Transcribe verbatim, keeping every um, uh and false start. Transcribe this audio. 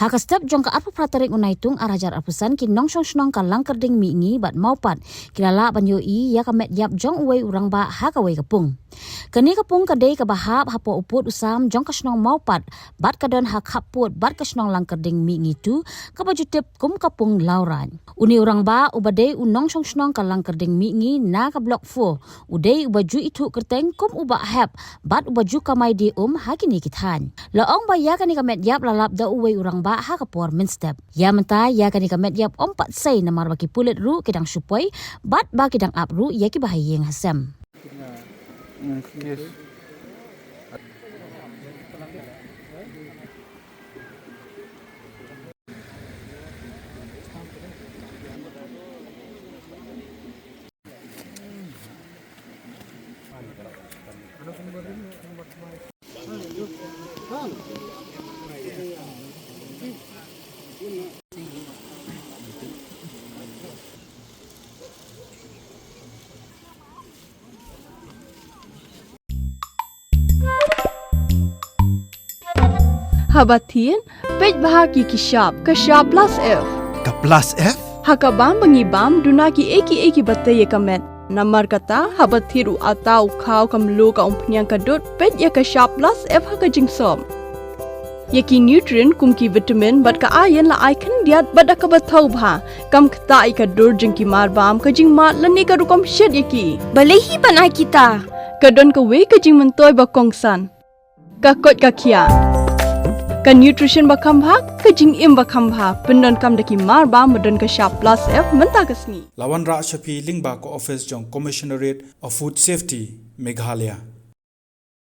Ha ka step jong ka arphew phra tarik u Naitung ar hajar arphew san, ki nongshong shnong ka Langkyrding Mihngi bad Mawpat ki la lah ban ïohi ïa ka met ïap jong uwei u rangbah ha kawei ka pung. Kane ka pung ka dei kaba hap hapoh u pud u sam jong ka shnong Mawpat bad ka don ha khappud bad ka shnong Langkyrding Mihngi tu, kaba ju tip kum ka pung Lawraid. Une u rangbah uba dei u nongshong shnong ka Langkyrding Mihngi na ka Block four, u dei uba ju ithuh kyrteng kum u Bah Hep bad uba ju kamai die um ha kine ki thaiñ. La ong ba ïa kane ka met ïap la lap da uwei u rangbah ha ka por mynstep. Ïa mynta ïa kane ka met ïap ym pat sei namar ba ki pulit ruh ki dang shu poi bad ba ki dang ap ruh ïa kiba ha ïing ha sem. Haba thied, peit bha ïa ki shap, ka shap plus F. Ka plus F? Ha ka bam ba ngi bam, duna kiei kiei kiba tei ïa ka met. Namar kata, haba thied u atta, u khaw, ka mluh, ka umphniang, ka dud, peit ïa ka shap plus F ha ka jingsop. Ïa ki nutrient kum ki vitamin bad ka iron la ai khyndiat bad da kaba thaw bha. Kam ktah ïa ka dur jong ki marbam, ka jingmad lane ka rukom shet ïa ki. Balei hi ban ai kita? Ka don kawei ka jingmyntoi ba kongsan. Ka koit ka khiah. Ka nutrition ba kham bha, ka jingim ba kham bha. Pyndonkam da ki marbam ba don ka shap plus F mynta ka sngi. La wanrah sha phi lyngba ka office jong Commissionerate of Food Safety, Meghalaya.